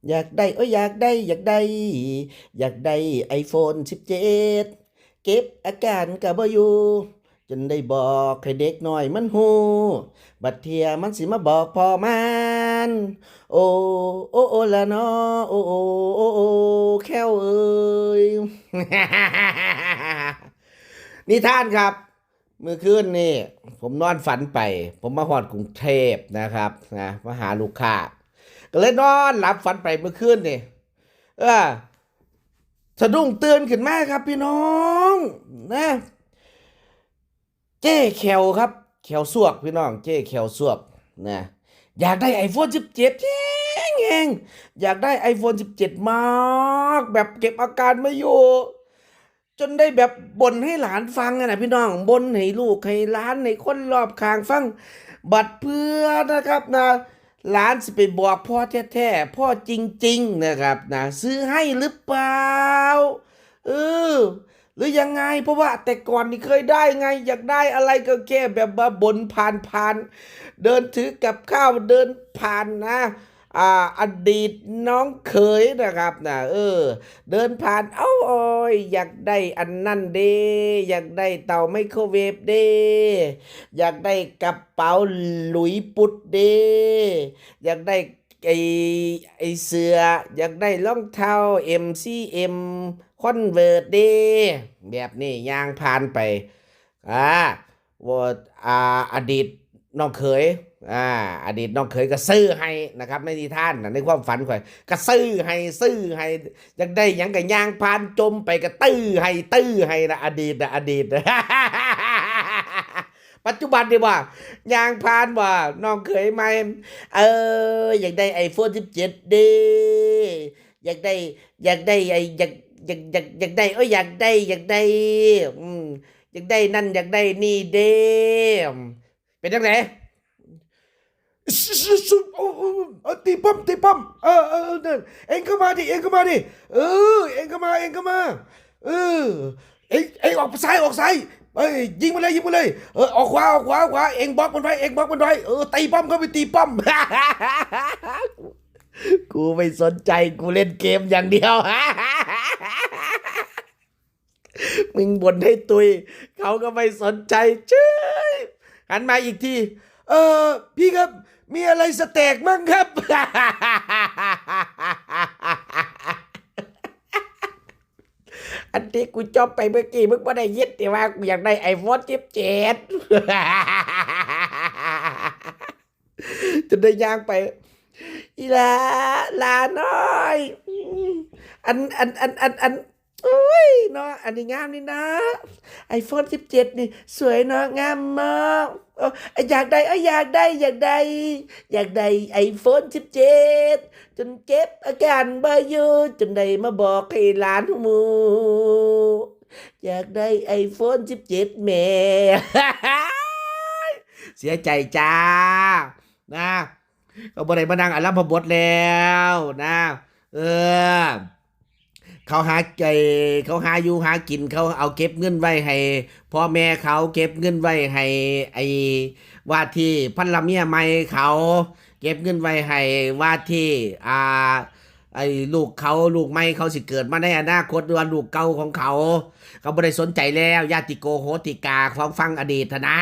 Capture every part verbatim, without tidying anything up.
อยากได้ โอ้ย อยากได้ อยากได้ อยากได้ iPhone สิบเจ็ด เก็บอาการก็บ่อยู่ จนได้บอกให้เด็กน้อยมันฮู้ บัดเทื่อมันสิมาบอกพ่อมัน โอ้ โอ้ โอ้ ละนอ โอ้ โอ้ โอ้ โอ้ แคลเอ้ย นิทานครับ เมื่อคืนนี่ผมนอนฝันไป ผมมาฮอดกรุงเทพฯนะครับ นะ มาหาลูกค้า ก็เลยนอนหลับฝันไปเมื่อคืนนี่ เออ สะดุ้งตื่นขึ้นมาครับพี่น้อง นะ เจ๊แคลครับ แคลสวกพี่น้อง เจ๊แคลสวก นะ อยากได้ iPhone สิบเจ็ด แฮงๆ อยากได้ iPhone สิบเจ็ด มาก แบบเก็บอาการไม่อยู่ จนได้แบบบ่นให้หลานฟังอะนะพี่น้อง บ่นให้ลูกให้หลานให้คนรอบข้างฟัง บัดเทื่อนะครับนะ หลานสิไปบอกพ่อแท้ๆ พ่อจริงๆ นะครับนะ ซื้อให้หรือเปล่า เออ หรือยังไง เพราะว่าแต่ก่อนนี่เคยได้ไง อยากได้อะไรก็แค่แบบว่าบ่นผ่านๆ เดินถือกับข้าวเดินผ่านนะ อ่า อดีตน้องเขยนะครับนะ เออ เดินผ่าน เอ้า โอ้ย อยากได้อันนั่นเด้ อยากได้เตาไมโครเวฟเด้ อยากได้กระเป๋าหลุยส์ปุดเด้ อยากได้ไอ้ ไอ้เสื้อ อยากได้รองเท้า เอ็ม ซี เอ็ม Converse เด้ แบบนี้ย่างผ่านไป อ่า ว่า อ่า อดีตน้องเขย อ่า อดีตน้องเขยก็ซื้อให้นะครับ ในนิทานน่ะ ในความฝันข่อย ก็ซื้อให้ ซื้อให้ อยากได้หยังก็ย่างผ่านจมไปก็ตื้อให้ ตื้อให้นะ อดีตนะ อดีตนะ ปัจจุบันดีกว่า ย่างผ่านว่าน้องเขยใหม่ เออ อยากได้ iPhone สิบเจ็ด เด้ อยากได้ อยากได้ ไอ้ อยาก อยาก อยาก อยากได้ โอ้ย อยากได้ อยากได้ อืม อยากได้นั่น อยากได้นี่เด้ เป็นจังได๋ เอา เอา เอา ตีป้อม ตีป้อม เออ เออ เออ นั่น เอ็งเข้ามาดิ เอ็งเข้ามาดิ เออ เอ็งเข้ามา เอ็งเข้ามา เออ เอ็ง เอ็งออกซ้าย ออกซ้าย เอ้ย ยิงมาเลย ยิงมาเลย เออ ออกขวา ออกขวา ออกขวา เอ็งบล็อกมันไว้ เอ็งบล็อกมันไว้ เออ ตีป้อมเข้าไป ตีป้อม กูไม่สนใจ กูเล่นเกมอย่างเดียว มึงบ่นให้ตุย เขาก็ไม่สนใจ เจ้ย หันมาอีกที เออ พี่ครับ มีอะไรสแต็กมั่งครับ อันที่กูจบไปเมื่อกี้ มึงบ่ได้ยินติว่ากูอยากได้ iPhone สิบเจ็ด จนได้ย่างไป อีหล่า หล่าน้อย อัน อัน อัน อัน อัน โอ้ยเนาะ อันนี้งามนี่นะ iPhone สิบเจ็ด นี่ สวยเนาะ งามมาก เออ อยากได้ เอ้ย อยากได้ อยากได้ อยากได้ iPhone สิบเจ็ด จนเก็บอาการบ่อยู่ จนได้มาบอกให้หลานฮู้ อยากได้ iPhone สิบเจ็ด แหม เสียใจจ้า นะ ก็บ่ได้มานั่งอารัมภบทแล้วนะ เออ เขาหา ไอ้ เขาหาอยู่หากิน เขาเอาเก็บเงินไว้ให้พ่อแม่เขา เก็บเงินไว้ให้ไอ้ว่าที่ภรรยาเมียใหม่เขา เก็บเงินไว้ให้ว่าที่ อ่า ไอ้ลูกเขา ลูกใหม่เขาสิเกิดมาในอนาคต หรือว่าลูกเก่าของเขา เขาบ่ได้สนใจแล้ว ญาติโกโหติกาของฝั่งอดีตหั้นนะ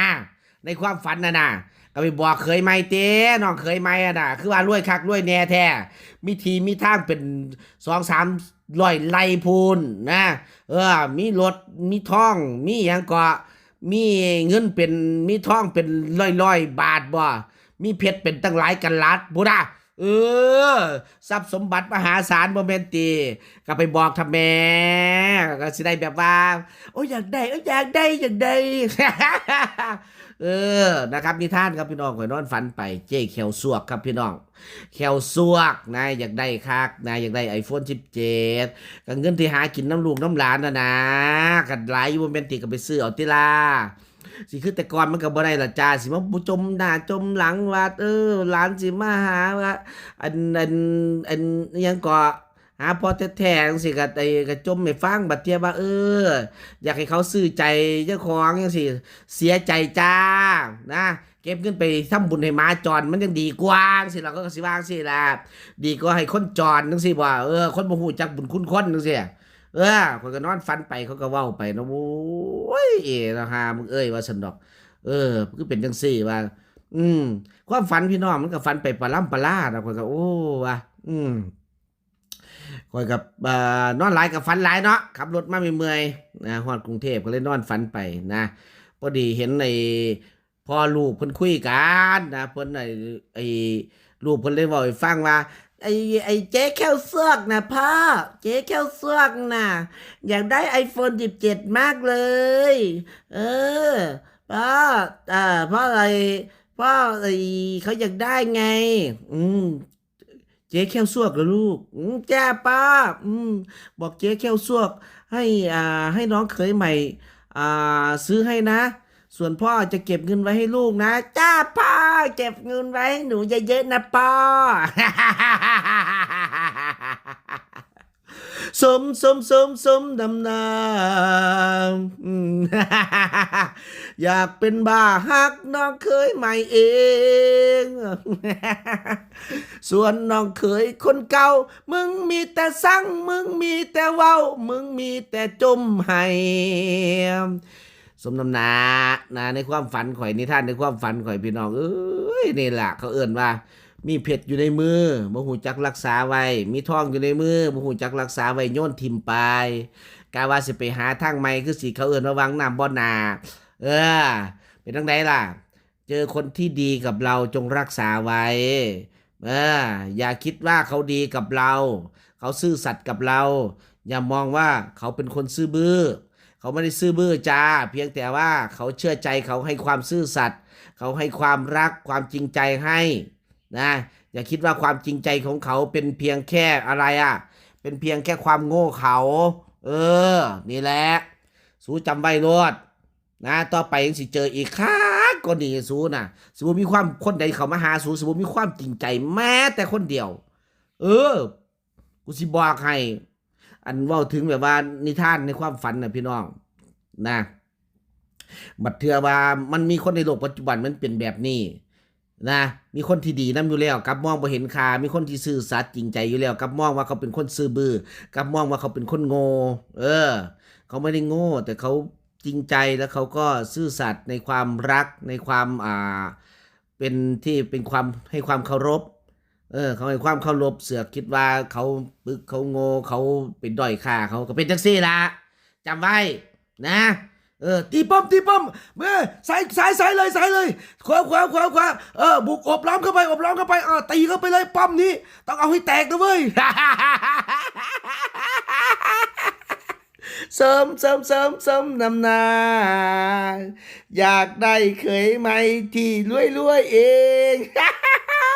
ในความฝันน่ะนะ ก็ไปบอกเขยใหม่เต้ น้องเขยใหม่อะนะ คือว่ารวยคักรวยแน่แท้ มีที่มีทางเป็นสองสามร้อยไร่พู้นนะ เออ มีรถ มีทอง มีหยังก็ มีเงินเป็น มีทองเป็นร้อยๆบาทบ่ มีเพชรเป็นตั้งหลายกะรัตพุ้นนะ เออ ทรัพย์สมบัติมหาศาลบ่แม่นติ ก็ไปบอกทำแม่ ก็สิได้แบบว่า โอ้ย อยากได้ โอ้ย อยากได้ อยากได้ เออ นะครับ นิทานครับพี่น้อง ข่อยนอนฝันไป เจ๊แคลสวกครับพี่น้อง แคลสวกนะ อยากได้คักนะ อยากได้ iPhone สิบเจ็ด ก็เงินที่หากินนำลูกนำหลานน่ะนะ ก็หลายอยู่บ่แม่นติ ก็ไปซื้อเอาติล่า สิคือแต่ก่อนมันก็บ่ได้ล่ะจ้า สิมาจมหน้าจมหลังว่า เออ หลานสิมาหาว่า อัน อัน อัน อิหยังเกาะ หาพ่อแท้ๆจั่งซี้ก็ ไอ้ ก็จมให้ฟัง บัดเทื่อว่า เออ อยากให้เขาซื้อใจเจ้าของจั่งซี้ เสียใจจ้า นะ เก็บเงินไปทำบุญให้หมาจรมันยังดีกว่าจั่งซี้ล่ะ เขาก็สิว่าจั่งซี้ล่ะ ดีกว่าให้คนจรจั่งซี้บ่ เออ คนบ่ฮู้จักบุญคุณคนจั่งซี้ เออ ข้อยก็นอนฝันไป เขาก็เว้าไปเนาะ โอ้ย เนาะ ห่ามึงเอ้ย ว่าซั่นดอก เออ คือเป็นจั่งซี้ว่า อืม ความฝันพี่น้องมันก็ฝันไปปะล้ำปะล้าเนาะ ข้อยก็ โอ้ ว่า อืม ข้อยก็ อ่า นอนหลายก็ฝันหลายเนาะ ขับรถมาเมื่อยๆ นะ ฮอดกรุงเทพฯ ก็เลยนอนฝันไปนะ พอดีเห็นไอ้พ่อลูกเพิ่นคุยกันนะ เพิ่น ไอ้ ไอ้ลูกเพิ่นเลยเว้าให้ฟังว่า ไอ้ ไอ้เจ๊แข้วเสือกน่ะพ่อ เจ๊แข้วเสือกน่ะ อยากได้ iPhone สิบเจ็ด มากเลย เออ พ่อ อ่า พ่ออะไร พ่อ ไอ้ เขาอยากได้ไง อืม เจ๊แข้วเสือกเหรอลูก อืม จ้าป้า อืม บอกเจ๊แข้วเสือก ให้ อ่า ให้น้องเขยใหม่ อ่า ซื้อให้นะ ส่วนพ่อจะเก็บเงินไว้ให้ลูกนะ จ้าป้า เก็บเงินไว้ให้หนูเยอะๆนะป้า สม สม สม สมน้ำหน้า อืม อยากเป็นบ้าฮักน้องเขยใหม่เอง ส่วนน้องเขยคนเก่า มึงมีแต่สั่ง มึงมีแต่เว้า มึงมีแต่จมไห้ สมน้ำหน้านะ ในความฝันข่อย นิทานในความฝันข่อย พี่น้องเอ้ย นี่ล่ะ เขาเอิ้นว่า มีเพชรอยู่ในมือ บ่ฮู้จักรักษาไว้ มีทองอยู่ในมือ บ่ฮู้จักรักษาไว้ โยนถิ่มไป กะว่าสิไปหาทางใหม่ คือสิเขาเอิ้นว่าวังน้ำบ่อหน้า เออ เป็นจั่งใดล่ะ เจอคนที่ดีกับเราจงรักษาไว้ เออ อย่าคิดว่าเขาดีกับเรา เขาซื่อสัตย์กับเรา อย่ามองว่าเขาเป็นคนซื่อบื้อ เขาไม่ได้ซื่อบื้อจ้า เพียงแต่ว่าเขาเชื่อใจ เขาให้ความซื่อสัตย์ เขาให้ความรัก ความจริงใจให้นะ อย่าคิดว่าความจริงใจของเขาเป็นเพียงแค่อะไรอะ เป็นเพียงแค่ความโง่เขา เออ นี่แหละ สูจำไว้โลด นะ ต่อไปยังสิเจออีกคักกว่านี้ สูน่ะ สิบ่มีความ คนใดเข้ามาหาสู สิบ่มีความจริงใจแม้แต่คนเดียว เออ กูสิบอกให้ อันเว้าถึงแบบว่านิทานในความฝันน่ะพี่น้อง นะ บัดเทื่อว่ามันมีคนในโลกปัจจุบันมันเป็นแบบนี้นะ มีคนที่ดีนำอยู่แล้ว กลับมองบ่เห็นค่า มีคนที่ซื่อสัตย์จริงใจอยู่แล้ว กลับมองว่าเขาเป็นคนซื่อบื้อ กลับมองว่าเขาเป็นคนโง่ เออ เขาไม่ได้โง่ แต่เขาจริงใจ แล้วเขาก็ซื่อสัตย์ในความรัก ในความ อ่า เป็นที่ เป็นความ ให้ความเคารพ เออ เขาให้ความเคารพ เสือกคิดว่าเขาปึก เขาโง่ เขาเป็นด้อยค่า เขาก็เป็นจั่งซี้ล่ะ จำไว้นะ เออ ตีป้อม ตีป้อม เออ สาย สาย สายเลย สายเลย ขวา ขวา ขวา ขวา เออ บุก โอบล้อมเข้าไป โอบล้อมเข้าไป เออ ตีเข้าไปเลย ป้อมนี้ ต้องเอาให้แตกนะเว้ย เสริม เสริม เสริม เสริมน้ำหน้า อยากได้เขยใหม่ที่รวยๆเอง